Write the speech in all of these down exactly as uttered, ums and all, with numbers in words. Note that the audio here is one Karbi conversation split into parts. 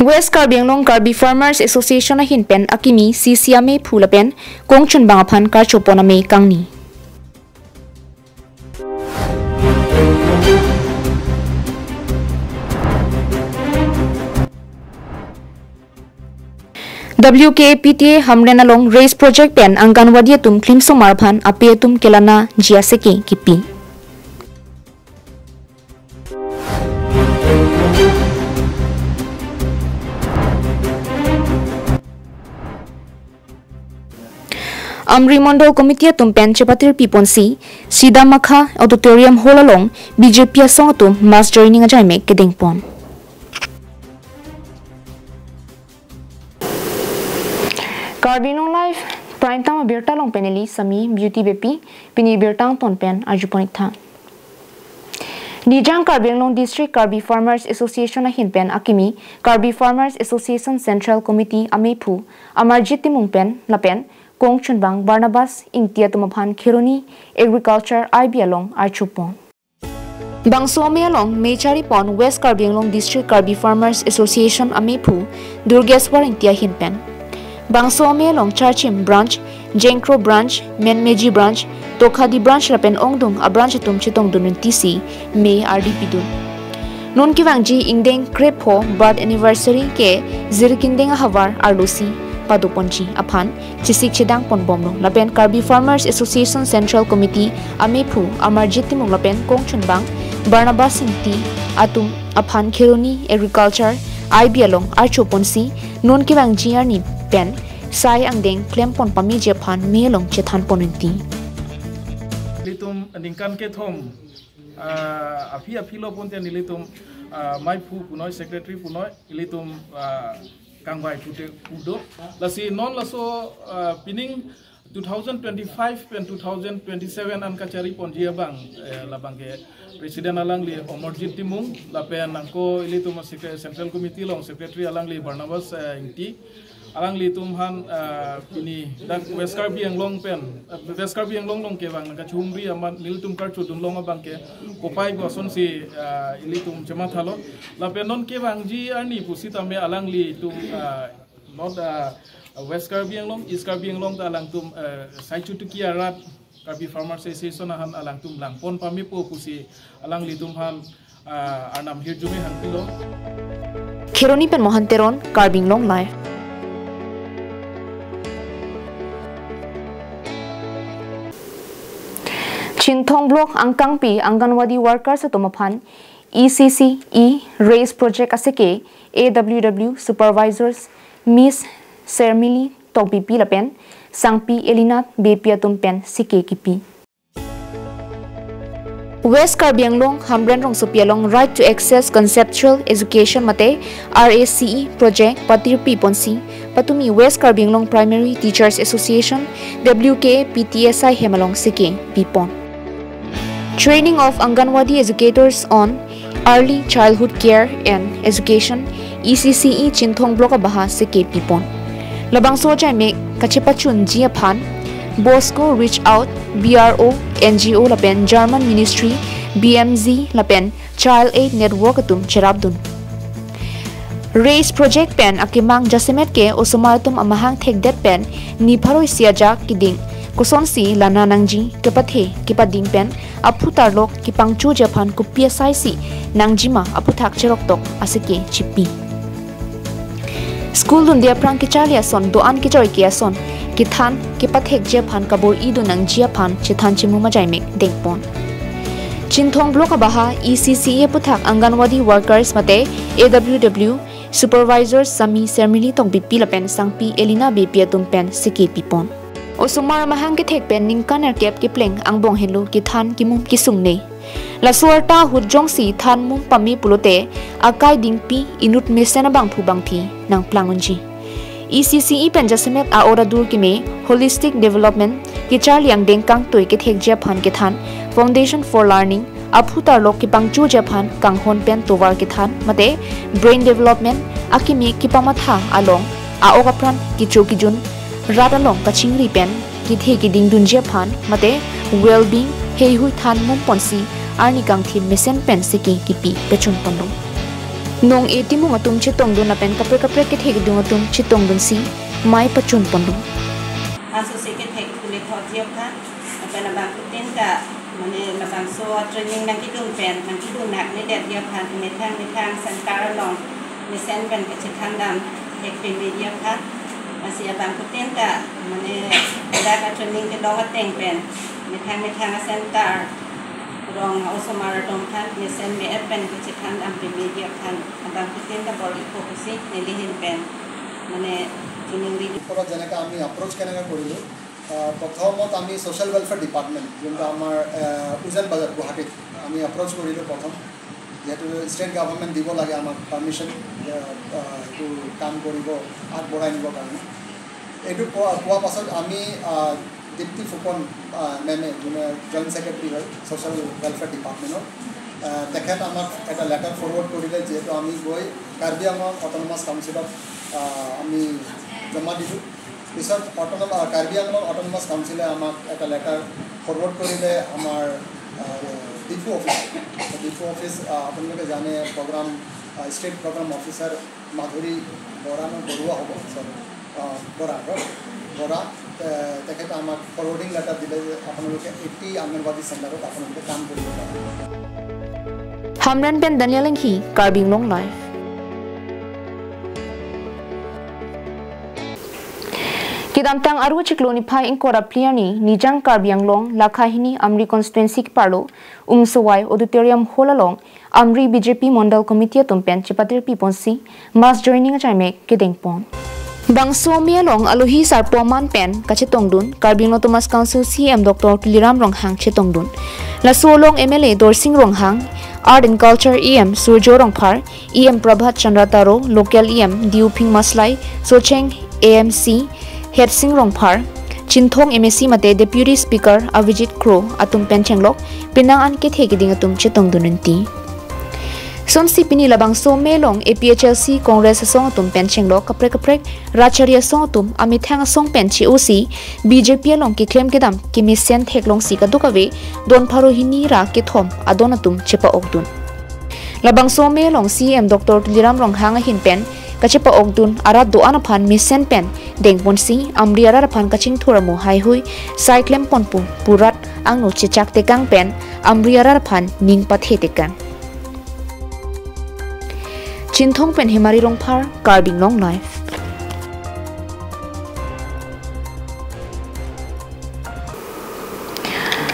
West Karbi Anglong Karbi Farmers Association ahin pen akimi C C amephu lapen kongchunbang aphan karchopon ame kangni. W K A P T A Hamren along Race Project pen Anganwadi atum klimsomar aphan ape atum kelana ji aseke kipi. Amri Mondol Committee atum pen chepatir piponsi Sidamakha Auditorium Hall along B J P asong atum mass joining ajaimek kedengpon. Karbi Anglong Live Prime Time abirta along pen neli Sami Beauty Beypi, pini birta angton pen arjupon-iktha. Nijang Karbi Anglong District Karbi Farmers Association ahin pen akimi Karbi Farmers Association Central Committee amephu Amarjit Timung pen lapen kongchunbang Barnabas Ingti atum aphan Kheroni Agriculture I B along archopon. Bangso amei along mei charipon West Karbi Anglong District Karbi Farmers Association amephu Durgeswar Ingti ahin pen. Bangso amei along Charchim Branch, Jengkro Branch, Menmeji Branch, Tokhadi Branch lapen ongdung a-branch atum chetongdun untisi mei ardi pidun. Non kevangji ingdeng krepho birth anniversary ke jirkindeng ahavar arlosi padoponji aphan chesik chedangponbomlo lapen Karbi Farmers Association Central Committee amephu Amarjit Timung lapen kongchunbang Barnabas Ingti atum aphan Kheroni Agriculture I B along archoponsi non kevangji arni pen sai angdeng klempon pameji aphan mei along chethanpon untisi. Ilitum ningkan kethom, ah, aphi aphi lo pon te nelitum, ah, meiphu punoi, secretary punoi, ilitum, ah, kangvai pute pudo. Lasi non laso, ah, pining two thousand twenty-five pen two thousand twenty-seven an kachariponji abang, eh, labang ke President alangli Amarjit Timung, lapen nangko ilitum secre-, Central Committee along Secretary alangli Barnabas, eh, Ingti. Alanglitum aphan, eh, pini dak West Karbi Anglong pen, eh, West Karbi Anglong along kevang nangkachumri amat nelitum karchodun long abang ke kopai pu asonsi, eh, ilitum chemathalo. Lapen non kevangji arni pusitame alanglitum, eh, not, eh, West Karbi Anglong, East Karbi Anglong ta alangtum, eh, sai chutuki arat Karbi Farmers Association aphan alangtum langpon pamepo pusi alanglitum aphan, ah, arnam hirjume hangpilo. Kheroni pen Mohan Teron, Karbi Anglong Live. Chinthong Block angkangpi Anganwadi workers atum aphan E C C E Race Project aseke A W W Supervisors Miss Sermili Tokbipi lapen Sangpi Elina Beypi atum pen seke kipi. West Karbi Anglong Hamren rongsopi along Right to Access Conceptual Education mate R A C E project patirpiponsi patumi West Karbi Anglong Primary Teachers Association, W K A P T A asai hem along seke pipon. Training of Anganwadi Educators on Early Childhood Care and Education, E C C E Chinthong Block abaha seke pipon. Labangso ajaimek kachepachunji aphan Bosco Reach Out, B R O, N G O lapen German Ministry, B M Z lapen Child Aid Network atum cherapdun. Race Project pen akemang jasemet ke osomar atum amahang thekdet pen ni pharo isi ajak keding kosonsi lana nangji, kepathe kepading pen aphu tarlok kepangchoji aphan kopi asaisi nangjima aphuthak cheroktok aseke chipi. School dunde aphrang kecharli ason, do-an kejoike ason kethan kepathekji aphan kabor-idun nangji aphan chethan chimum ajaimek dengpon. Chinthong Block abaha E C C E aphuthak Anganwadi workers mate A W W Supervisors Sami Sermili Tokbipi lapen Sangpi Elina Beypi atum pen seke pipon. Osomar amahang kethek pen ningkan erkep kepleng angbong henlo kethan kimum kesungne. Laso arta ahut jongsi than mum pame pulote akai dingpi inut mesen abangphu bangphi nangplang unji. E C C E pen jasemet a-ora dur keme holistic development, kecharli angdeng kangtui kethekji aphan kethan, Foundation for Learning, aphu tarlok kepangchoji aphan kanghon pen tovar kethan mate brain development, akimi kepamatha along a-ok apran kecho kejun, rat along kachingri pen kethe keding dunji aphan mate well-being heihui than mum ponsi arni kangthim mesen pen seke kipi pechun ponlo. Nong-e timung atum chetongdun lapen kaprek kaprek kethek kedung atum chetongdunsi mei pachun ponlo. Aso si kethek kule thot ji aphan, lapen abangphutin ta, mane labangso training nangkedun pen, nangkedun nak ne det ji aphan, methang methang center along mesen pen kachethan dam thek peme ji aphan. Lasi abangphutin ta, mane dak training kelong ateng pen, methang methang center rong osomar atum aphan mesen me-et pen kachethan dam peme ji aphan, abangphutin ta bor-ipo pusi neli ahin pen, mane, chiningri. ওপৰত যেনেকে আমি এপ্ৰ'চ কেনেকে কৰিলোঁ, আহ, প্ৰথমত আমি social welfare department, যোনটো আমাৰ, আহ, উজান বজাৰ গুৱাহাটীত আমি এপ্ৰ'চ কৰিলোঁ প্ৰথম, যিহেতু ষ্টেট গভৰ্ণমেণ্ট দিব লাগে আমাক পাৰ্মিশ্যন, আহ, আহ, এইটো কাম কৰিব, আগবঢ়াই নিবৰ কাৰণে। এইটো পোৱা, পোৱা পাছত আমি, আহ, দীপ্তি ফুকন, আহ, মেমে, যোনে জইণ্ট ছেক্ৰেটাৰী হয় ছ'চিয়েল ৱেলফেয়াৰ ডিপাৰ্টমেণ্টৰ, আহ, তেখেত আমাক এটা লেটাৰ ফৰৱাৰ্ড কৰিলে, যিহেতু আমি গৈ কাৰ্বি আংলং অট'নমাছ কাউন্সিলত, আহ, আমি জমা দিলোঁ। পিছত অট'নম-, আহ, কাৰ্বি আংলং অট'নমাছ কাউন্সিলে আমাক এটা লেটাৰ ফৰৱাৰ্ড কৰিলে আমাৰ, আহ, ডিফু অফিচ। ডিফু অফিচ, আহ, আপোনালোকে জানে, প্ৰগ্ৰাম, আহ, ষ্টেট প্ৰগ্ৰাম অফিচাৰ মাধুৰী বৰা নে বৰুৱা হ'ব, চৰি, আহ, বৰা, ৰ-, বৰা, তে-, তেখেতে আমাক ফৰৱাৰ্ডিং লেটাৰ দিলে যে আপোনালোকে এইটি অংগনবাদী চেণ্টাৰত আপোনালোকে কাম কৰিব পাৰে। Hamren pen Daniel Enghi, Karbi Anglong Live. Kedamtang Aru chiklo niphai ingkoi ra phli arni Nijang Karbi Anglong lakha hini Amri constituency keparlo Umsowai Auditorium Hall along Amri B J P Mondal Committee atum pen chepatirpi ponsi mass joining achaimek kedeng pon. Bangso amei along alohi sarpo aman pen kachetongdun Karbi Anglong Autonomous Council C E M Doctor Tuliram Ronghang chetongdun. Laso along M L A Dorsing Ronghang, Art and Culture E M Surjo Rongphar, E M Prabhat Chandra Taro, local E M Diuphing Maslai, Socheng A M C Hetsing Rongphar, Chinthong M A C mate Deputy Speaker Avijit Kro atum pen chenglok penang an kethe keding atum chetongdun rinti. Sonsi pini labangso amei along A P H L C Congress asong atum pen chenglok kaprek kaprek rachari asong atum amethang asong pen che-osi B J P along keklem kedam kemesen theklongsi kadokave don pharo hini ra kethom adon atum chepa-okdun. Labangso amei along C E M Doctor Tuliram Ronghang ahin pen kachepa-okdun arat do-an aphan mesen pen dengponsi Amri arat aphan kachingthur amo haihui sai klem ponpo pu rat angno chechak tekang pen Amri arat aphan ning pathe tekang. Chinthong pen Hemari Rongphar, Karbi Anglong Live.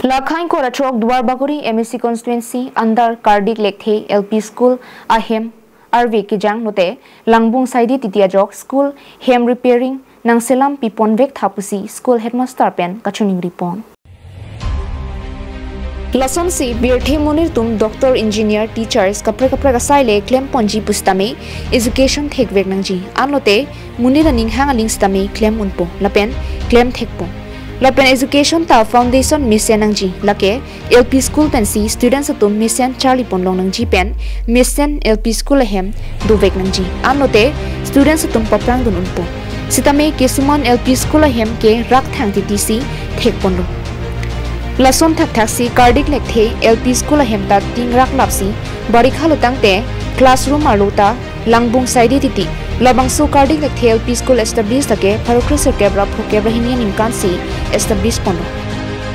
Lakha ingkoi ra throk Duarbagori M A C constituency under Kardik Lekthe L P School ahem arve kejang lote langbung saide titi ajok school hem repairing nangselam piponvek tha pusi school headmaster pen kachiningri pon. Lasonsi birthe monit atum doctor, engineer, teachers kaprek kaprek asai le klem ponji pusitame education thekvek nangji. Anlote monit aning hang aling sitame klem unpo lapen klem thekpo. Lapen education ta foundation mesen nangji, lake L P school pensi students atum mesen charli ponlong nangji pen mesen L P school ahem dovek nangji. Anlote students atum paprang dun unpo. Sitame kesuman L P school ahem ke rak thang titi si thek ponlo. Lason thakthak si Kardik Lekthe L P school ahem ta ting rak lapsi barikha lo tangte classroom arlo ta langbung saide titi. Labangso Kardik Lekthe L P school establish lake pharo kre sirkep ra phokep ra hini aningkan si establish ponlo.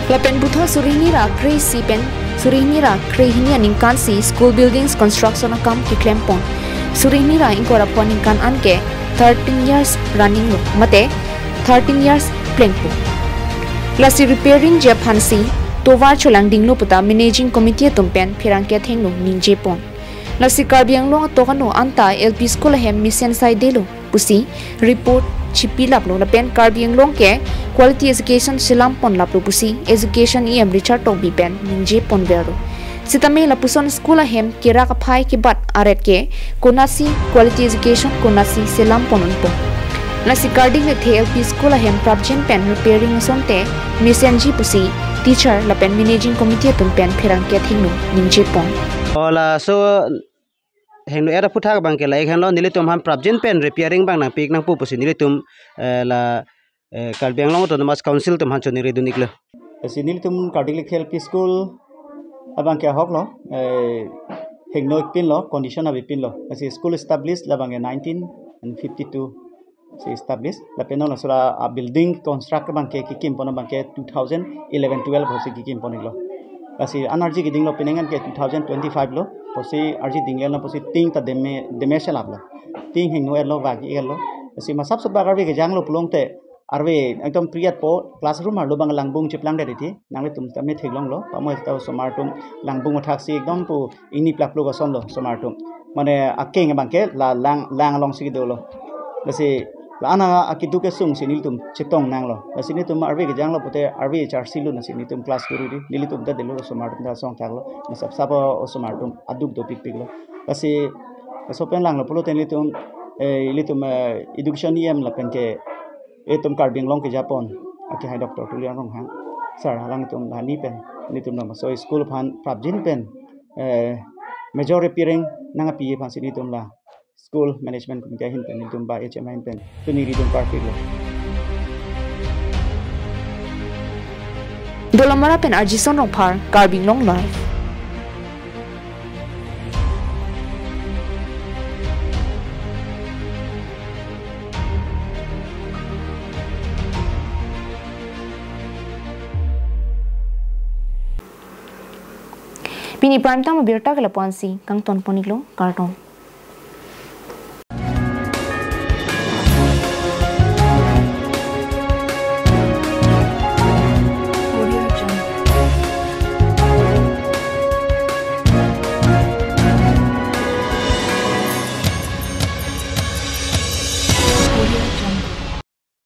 Lapen puthot suri hini ra kre isi pen suri hini ra kre hini aningkan si school buildings construction akam keklem pon. Suri hini ra ingkoi ra pho aningkan anke thirteen years running lo mate thirteen years plengpo. Lasi repairing ji aphansi tovar cholangdinglo puta managing committee atum pen pherangke athengno ningje pon. Lasi Karbi Anglong atok ano anta L P school ahem mesen saidelo pusi report chipi laplo lapen Karbi Anglong ke quality education selam pon laplo pusi education E M Richard Tokbi pen ningje ponverlo. Sitame lapuson school ahem kerak aphai kebat aret ke konatsi quality education konatsi selam pon unpo. Lasi Kardik Lekthe L P school ahem prapjin pen repairing asonte mesenji pusi teacher lapen managing committee atum pen pherangke athengno ningje pon. O laso hengno era aphuthak abang ke la ik henlo, nelitum aphan prapjin pen repairing abang nangpi-ik nangpo pusi nelitum, eh, la, eh, Karbi Anglong Autonomous Council atum aphan choningri dun-iklo. Lasi nelitum Kardik Lekthe L P school abang ke ahok lo, eh, hingno ik pinlo, condition ave pinlo. Lasi school establish labang ke nineteen fifty-two si establish. Lapen non laso la, ah, building construct abang ke kekim pon abang ke two thousand eleven twelve pusi kekim pon iklo. Lasi an arji kedinglo, penang an ke two thousand twenty-five lo pusi arji dinglo, pusi tin ta deme, deme chelaplo. Tin hingno erlo, vak erlo. Lasi masap sop bak arve kejanglo pulote, arve ekdom priyat po, classroom arlo abang langbung cheplang det iti, nanglitum tame theklonglo, pamo esta osomar atum langbung athak si ekdom pu ingni plak pluk ason lo osomar atum. Mane akeng abang ke la lang, lang alongsi kedolo. Lasi la-an akeduk kesung si nelitum chetong nanglo. Lasi nelitum arve kejanglo pute arve charsi lo, lasi nelitum class kuri di, nelitum ta delo, osomar atum ta songthaklo. Masap sap osomar atum aduk dopik piklo. Lasi laso pen langlo pulote nelitum, eh, nelitum, eh, education E M lapen ke itum Karbi Anglong kejapon akehai Doctor Tuliram Ronghang sir, alangtum lahani pen nelitum labangso school aphan prapjin pen, eh, major apireng nangpi aphansi nelitum la school management committee ahin pen nelitum ba H M ahin pen tuni ridum parpiklo. Dolamara pen Arjison Rongphar, Karbi Anglong Live. Pini prime time abirta ke lapu-ansi kangton pon iklo, kardom.